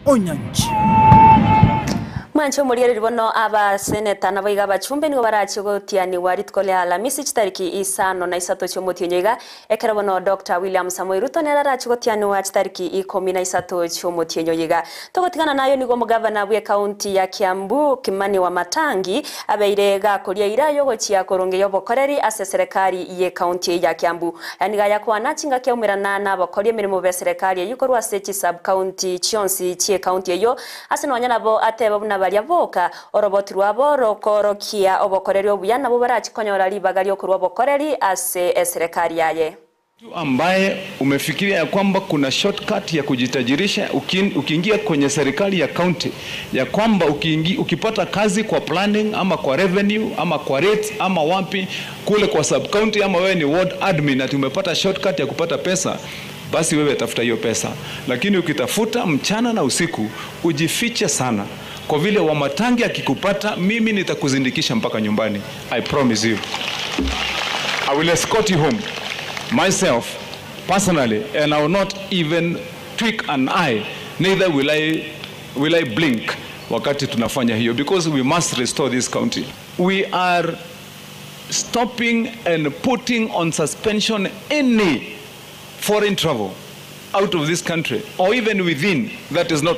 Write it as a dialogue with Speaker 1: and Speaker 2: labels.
Speaker 1: Onyancha.
Speaker 2: Mwanche omorigereria bono abaseneta naboigo abachumbe nigo barachie gotianigwa rituko ria Alamisi chitariki 53 chi'omotienyi iga, ekero bono Doctor William Samoei Ruto nere arachie gotianigwa chitariki 13 chi'omotienyi oyo iga. Togotigana nayo nigo omogavana bw'ecounty ya Kiambu Kimani Wamatangi abeire gakoria eira yogochia korongeyia obokoreri ase eserekari y'ecounty eye ya Kiambu. Aya nigo ayakwana chingaki aumerana nabakori emeremo b'eserekari eyio korwa ase chisub-county chionsi chi'ecounty eyio Ase nonya nabo ateba buna baria boka oroboti rwabo rokoorokia obokoreri obuya nabwo barachie konyora ribaga ri'okorua obokoreri ase eserekari yaye.
Speaker 3: Mtu ambaye umefikiria ya kwamba kuna shortcut ya kujitajirisha ukiingia kwenye serikali ya county, ya kwamba ukipata kazi kwa planning ama kwa revenue ama kwa rates ama wapi kule kwa sub county ama wewe ni ward admin ati umepata shortcut ya kupata pesa, basi wewe tafuta hiyo pesa, lakini ukitafuta mchana na usiku ujifiche sana, kwa vile Wamatangi akikupata, mimi nitakuzindikisha mpaka nyumbani. I promise you. I will escort you home myself personally, and I will not even tweak an eye, neither will I blink wakati tunafanya hiyo, because we must restore this county. We are stopping and putting on suspension any foreign travel out of this country or even within that is not.